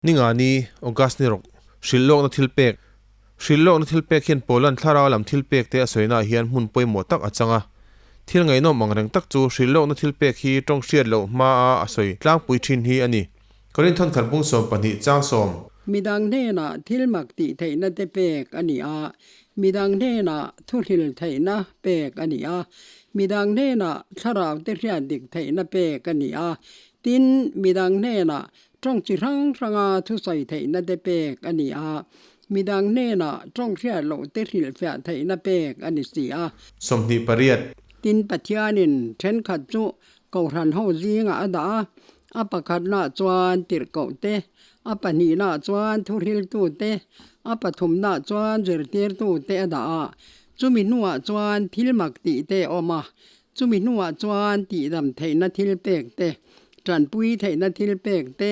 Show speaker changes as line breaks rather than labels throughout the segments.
Ningani, August ni rawk, Hrilhlawkna thilpek. Hrilhlawkna thilpek hian Paulan thlarau lam thilpek te a sawinaah hian hmun pawimawh tak a chang a. Thil ngaihnawm ang reng tak chu hrilhlawkna thilpek hi tawng hriat loh hmaa a sawi tlangpui thin hi a ni. Korinthon khat bung 12 chang sawm.
Midang hnenah thil mak tih theihna te pek a ni a, midang hnenah thuhril theihna pek a ni a, midang hnenah thlarau te hriat dik theihna pek a ni a, tin midang hnenah Tawng chi hrang hranga thusawi theihna te pek a ni a, midang hnenah tawng hriat loh te hrilhfiah theihna pek a ni si a.
28.
Tin, Pathianin thenkhat chu Kohhran ho zingah a dah a, a pakhatnaah chuan tirhkoh te, a pahnihnaah chuan thuhriltu te, a pathumnaah chuan zirtirtu te a dah a. Chumi hnuah chuan thil mak tih te a awm a, Chumi hnuah chuan tihdam theihna thil pek te, tanpui theihna thil pek te,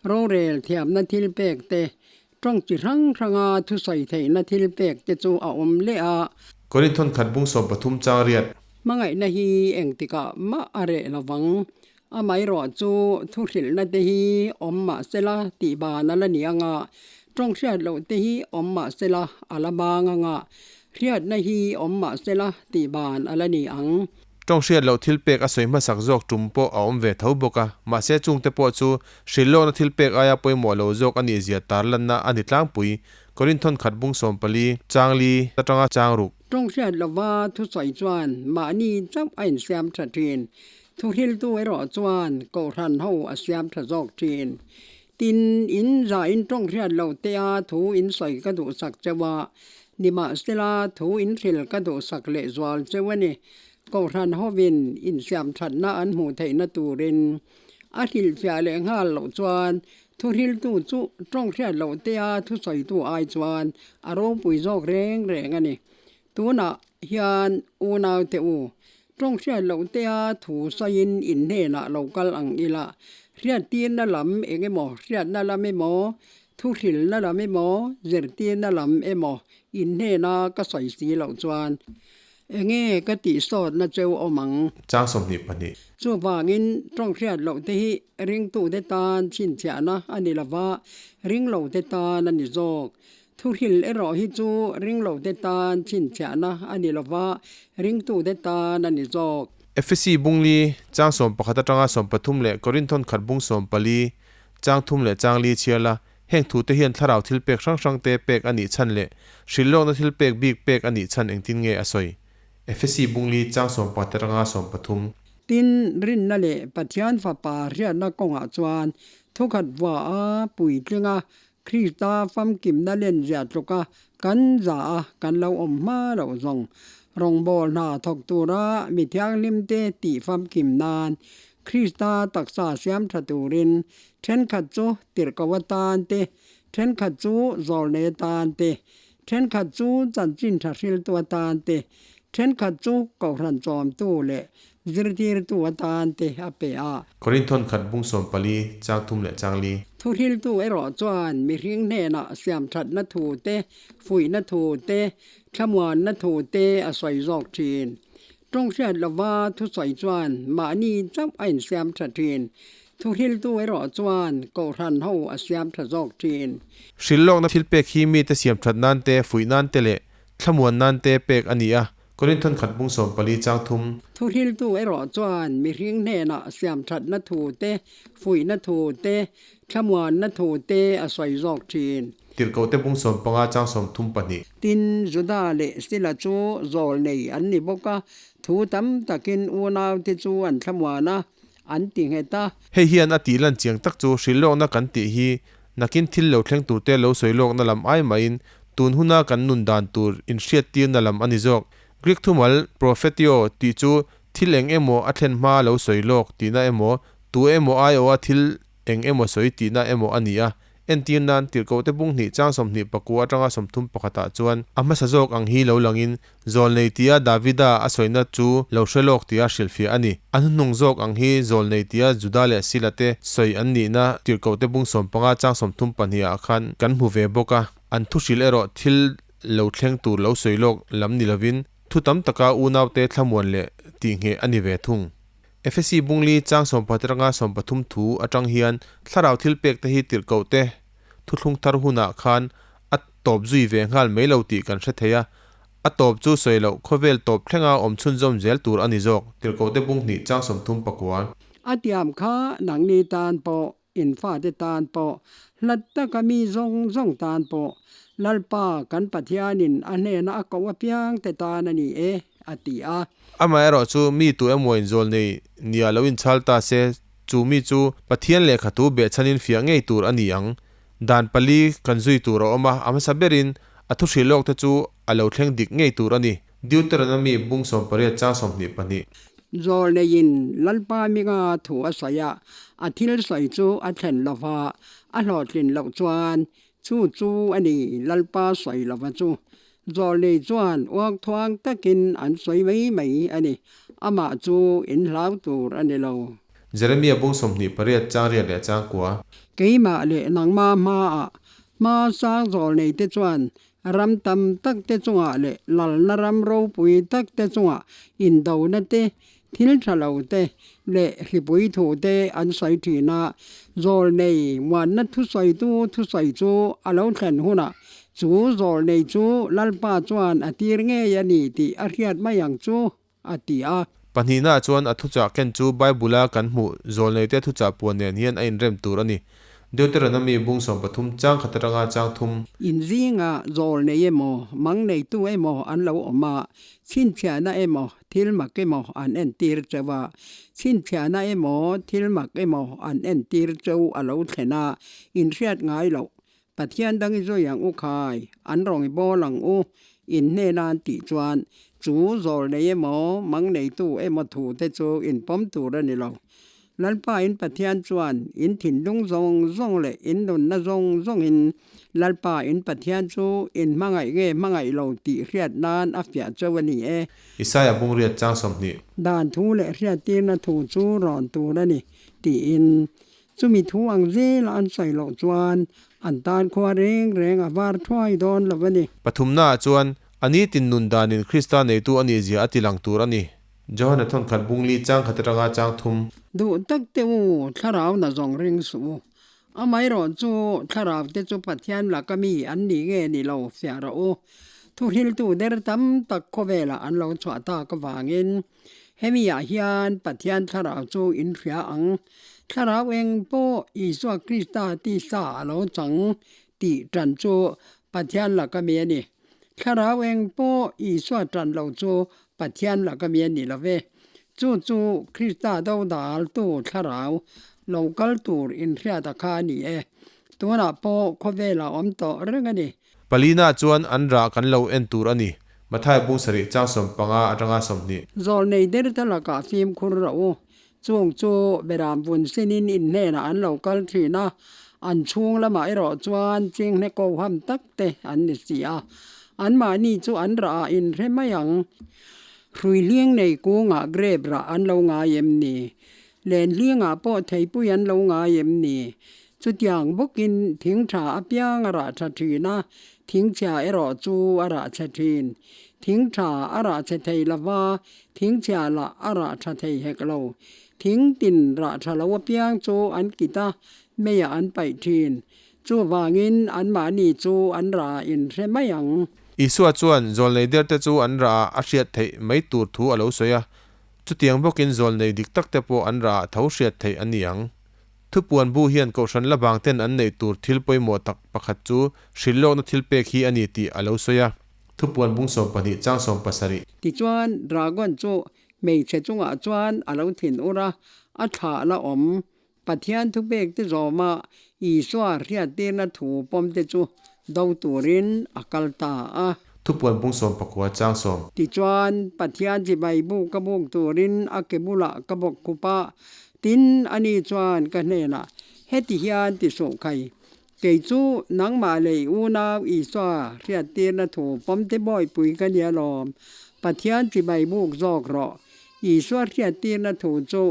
rorel thiamna thil pek te, tawng chi hrang hranga thusawi theihna thil pek te chu a awm leh a.
Korinthon khat bung 13 chang riat.
Hmangaihna hi engtikah mah a reh lo vang. Amaherawh chu thuhrilhna te hi awm mah sela tih ban a la ni anga, tawng hriat loh te hi awm mah sela a la bang anga, hriatna hi awm mah sela tih ban a la ni ang.
Tawng hriat loh thil pek a sawi hmasak zawk tum pawh a awm ve tho bawk a, mahse chungte pawh chu hrilhlawkna thil pek aia pawimawh lo zawk a nih zia tarlanna a ni tlangpui. Korinthon khat bung 14, chang li atanga chang ruk.
Tawng hriat lova thusawi chuan mahni chauh a insiam tha thin. Thuhriltu erawh chuan Kohhran ho a siam tha zawk thin. Tin, in za in tawng hriat lo te a thu in sawi ka duhsak cheu a, nimahsela thu in hril ka duhsak lehzual cheu a ni. Kohhran hovin insiam thatna an hmuh theihna turin a hrilhfiah leh nghal loh chuan thuhriltu chu tawng hriat loh te a thusawitu ai chuan a ropui zawk reng reng a ni. Tunah hian unaute u, tawng hriat loh tea thu sawiin in hnenah lo kal ang ila, hriattirna lam eng emaw, hriatna lam emaw, thuhrilna lam emaw, zirtirna lam emaw in hnena ka sawi si loh chuan enge ka tihsawtna cheu awm ang?
Chang 22.
Chuvangin tawng hriat loh te hi ringtute tan chhinchhiahna a ni lova, ringlote tan a ni zawk. Thuhril erawh hi chu ringlote tan chhinchhiahna a ni lova, ringtute tan a ni zawk.
Efesi bung li, chang 11 atanga 13 leh Korinthon khat bung 14, chang thum leh chang li chhiar la, heng thute hian thlarau thil pek hrang hrangte pek a nih chhan leh hrilhlawkna thil pek bik pek a nih chhan engtin nge a sawi? Efesi bung li, chang 11 atanga 13.
Tin, rinna leh Pathian Fapa hriatna kawngah chuan thukhat vua a puitlinga Krista famkimna lenzia tluka kan za a kan lo awm hma loh zawng rawngbâwl hna thawk tura mi thianghlimte tih famkim nan Krista taksa siam tha turin thenkhat chu tirhkoh atan te, thenkhat chu zawlnei atan te, thenkhat chu chanchin tha hriltu atan te, thenkhat chu kohhran chawmtu leh Zirtirtu atan te a pe a.
Korinthon khat bung 14, chang thum leh chang li.
Thuhriltu erawh chuan mihring hnenah siamthatna thu te, fuihna thu te, thlamuanna thu te a sawi zawk thin. Tawng hriat lova thusawi chuan mahni chauh a insiam tha thin. Thuhriltu erawh chuan Kohhran ho a siam tha zawk thin.
Hrilhlawkna thilpek hi mite siamthat nan te, fuih nan te leh thlamuan nan te pek a ni a. Korinthon khat bung 14 chang thum.
Thuhriltu erawh chuan mihring hnenah siamthatna thu te, fuihna thu te, thlamuanna thu te a sawi zawk thin.
Tirhkohte bung 15 chang 32.
Tin, Juda leh Sila chu zawl nei an ni bawk a, thu tam takin unaute chu an thlamuan a, an ti nghet a.
Hei hian a tih lan chiang tak chu hrilhlawkna kan tih hi nakin thil lo thleng turte lo sawi lawkna lam ai mahin tun huna kan nun dan tur inhriattirna lam a ni zawk. Greek thumal prophetio tih chu thil eng emaw a thlen hma lo sawi lawk tihna emaw, tu emaw aiawha thil eng emaw sawi tihna emaw a ni a. Entir nan, Tirhkohte bung hnih chang 24 atanga 31 ah chuan a hmasa zawk ang hi lo langin, Zawlnei tia Davida a sawina chu lo hre lawk tia hrilhfiah a ni. A hnuhnung zawk ang hi Zawlnei tia Juda leh Sila te sawi an nihna Tirhkohte bung 15 chang 32 ah khan kan hmu ve bawk a. An thu hrilh erawh thil lo thleng tur lo sawi lawk lam ni lovin, thu tam taka unaute thlamuan leh tihngheh a ni ve thung. Efesi bungli chang 10 atanga 13 thu atang hian thlarau thil pek te hi tirhkohte. Thuthlung Thar hunah khan a tawp zui ve nghal mai lo tih kan hre thei a, a tawp chu sawi loh khawvel tawp thlenga awm chhunzawm zel tur a ni zawk. Tirhkohte bung hnih chang 34.
A tiam kha nangni tan pawh In fate tan pawh, hlat taka mi zawng zawng tan pawh, Lalpa kan Pathianin a hnena a koh apiangte tan a ni e, a ti a.
Amaherawhchu, mi tu emaw-in zawl nei nia lo inchhal ta se, chu mi chu Pathian lehkhathu behchhanin fiah ngei tur a ni ang. Dan pali kan zui tur a awm a, a hmasa berin a thu hrilh lawkte chu a lo thleng dik ngei tur a ni. Deuteronomy bung 18 chang 22.
Zawlneiin Lalpa minga thu a sawi a, a thil sawi chu a thlen lo va, a hlawhtlin loh chuan chu chu a ni Lalpa sawi lova chu. Zawlnei chuan uakthuang takin an sawi mai mai a ni, amah chu in hlau tur a ni lo.
Jeremia bung 28 chang riat leh chang kua.
Keimah leh nangma hmaah hma sang zawlneite chuan Ram tam tak te chungah leh lalna ram ropui tak te chungah indona te, thil tha lo te leh hripui thu te an sawi thin a. Zawlnei muanna thusawitu thusawi chu a lo thlen hunah chu zawlnei chu Lalpa chuan a tir ngei a ni tih a hriat mai ang chu, a ti a.
Pahnihnaah chuan a thuchah ken chu Bible-a kan hmuh zawlneite thuchah puan nen hian a inrem tur a ni. Deuteronomy bung 13 chang khat atanga chang thum.
In zingah zawlnei emaw, mang neitu emaw an lo awm a, chhinchhiahna emaw, thil mak emaw an entir cheu a, chhinchhiahna emaw, thil mak emaw an entir cheu a lo thlen a, in hriat ngai loh Pathian dang i zui ang u khai, an rawn i bawl ang u, in hnena an tih chuan chu zawl nei emaw, mang neitu emaw thu te chu in pawm tur a ni lo. Lalpa in Pathian chuan in thinlung zawng zawng leh in nunna zawng zawngin Lalpa in Pathian chu in hmangaih nge hmangaih lo tih hriat nan a fiah cheu a ni e.
Isaia bungriat chang 20.
Dan thu leh hriattirna thu chu rawn tur a ni, tiin Chumi thu ang zela an sawi loh chuan an tan khua reng reng a var thuai dawn lo a ni.
Pathumnaah chuan, a nitin nun danin Krista neitu a nihzia a tilang tur a ni. Johana thawnkhat bungli chang khat atanga chang thum.
Duh tak teh u, thlarau na zawng ring suh u. Amaherawh chu thlarau te chu Pathian laka mi an nih nge ni lo fiah rawh u. Thuhriltu der tam tak khawvelah an lo chhuah tak avangin Hemi ah hian Pathian thlarau chu in hria ang. Thlarau eng pawh Isua Krista tisa a lo chang tih tan chu Pathian laka mi a ni. Thlarau eng pawh Isua tan lo chu Pathian laka mi a ni lo ve. Chu chu Krista dodaltu thlarau lo kal tur inhriata kha a ni e. Tunah pawh khawvelah awm tawh reng a ni.
Palina chuan an rah kan lo en tur a ni. Matthai bung sarih chang 15 atanga 20.
Zawlnei der te lakah fimkhur rawh u. Chung chu beram vun sinin in hnenah an lo kal thin a, an chhung lamah erawh chuan chinghne koham tak te an ni si a. Anmahni chu an rah ah in hre mai ang. Hrui hling nei kungah grape rah an lo ngai em ni? Len hlingah pawh theipui an lo ngai em ni? Chutiang bawkin thing tha apiang a rah tha thin a, thing chhia erawh chu a rah chhe thin. Thing tha a rah chhe thei lova, thing chhia lah a rah tha thei hek lo. Thing tin rah tha lo apiang chu an kit a, meiah an paih thin. Chuvangin anmahni chu an rah in hre mai ang.
Isua chuan zawlnei derte chu an rah ah a hriat theih mai tur thu a lo sawi a, chutiang bawkin zawlnei dik takte pawh an rah ah tho hriat theih a ni ang. Thupuan bu hian Kohhran la bang ten an neih tur thil pawimawh tak pakhat chu hrilhlawkna thil pek hi a ni tih a lo sawi a. Thupuan bung 12 chang 17.
Tichuan, dragon chu hmeichhe chungah chuan a lo thin ur a, a thlah la awm. Pathian thupek te zawma Isua hriattirna thu pawm te chu do turin a kal ta a.
Thupuan bung 19 chang 10.
Tichuan, Pathian chibai buk ka buk turin a ke bulah ka bawk khup a, Tin, ani chuan ka hnenah, Heti hian ti suh khai, kei chu nangmah lei unau Isua hriattirna thu pawmte bawihpui ka nia lawm, Pathian chibai buk zawk rawh. Isua hriattirna thu chu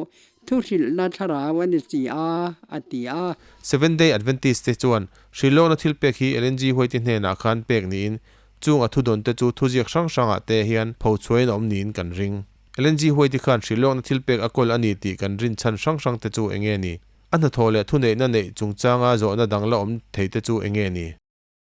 thuhrilhna thlarau a ni si a, a ti a.
Seventh Day Adventist te chuan hrilhlawkna thil pek hi Ellen G. White hnenah khan pek niin chung a thudawn te chu thuziak hrang hrangah te hian phochhuain a awm niin kan ring. Ellen G. White khan hrilhlawkna thil pek a kawl a ni tih kan rin chhan hrang hrang te chu eng nge ni? A hnathawh leh thuneihna neih chungchânga zawhna dang la awm theite chu eng nge ni?